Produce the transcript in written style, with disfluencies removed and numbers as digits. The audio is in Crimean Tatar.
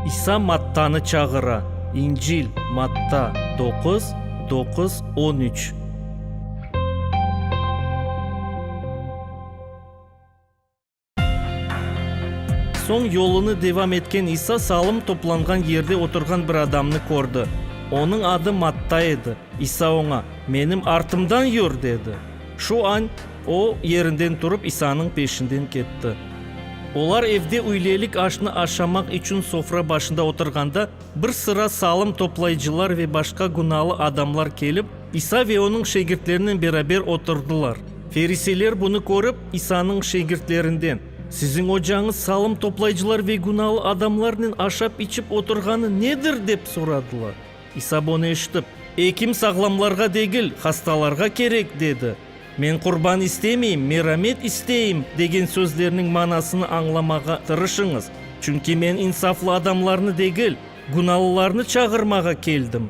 İsa Mattanı çağıra, İncil, Matta, doquz, doquz, on üç. Soñ yolunı devam etken İsa salım toplanğan yerde oturğan bir adamnı kördi. Onıñ adı Matta edi. İsa oña, Menim artımdan yür, dedi. Şu an o, yerinden turıp, İsanıñ peşinden ketti. Olar evde üylelik aşnı aşamaq içün sofra başında oturğanda, bir sıra salım toplayıcılar ve başqa günalı adamlar kelip, İsa ve onıñ şegirtlerinen beraber oturdılar. Feriseyler bunı körip, İsanıñ şegirtlerinden, Siziñ ocañız salım toplayıcılar ve günalı adamlarnen aşap-içip oturğanı nedir? dep soradılar. İsa bunı eşitip, Ekim sağlamlarğa degil, hastalarğa kerek, dedi. Men qurban istemeyim, meramet isteyim, degen sözlerniñ manasını añlamağa tırışıñız, çünki men insaflı adamlarnı degil, günalılarnı çağırmağa keldim.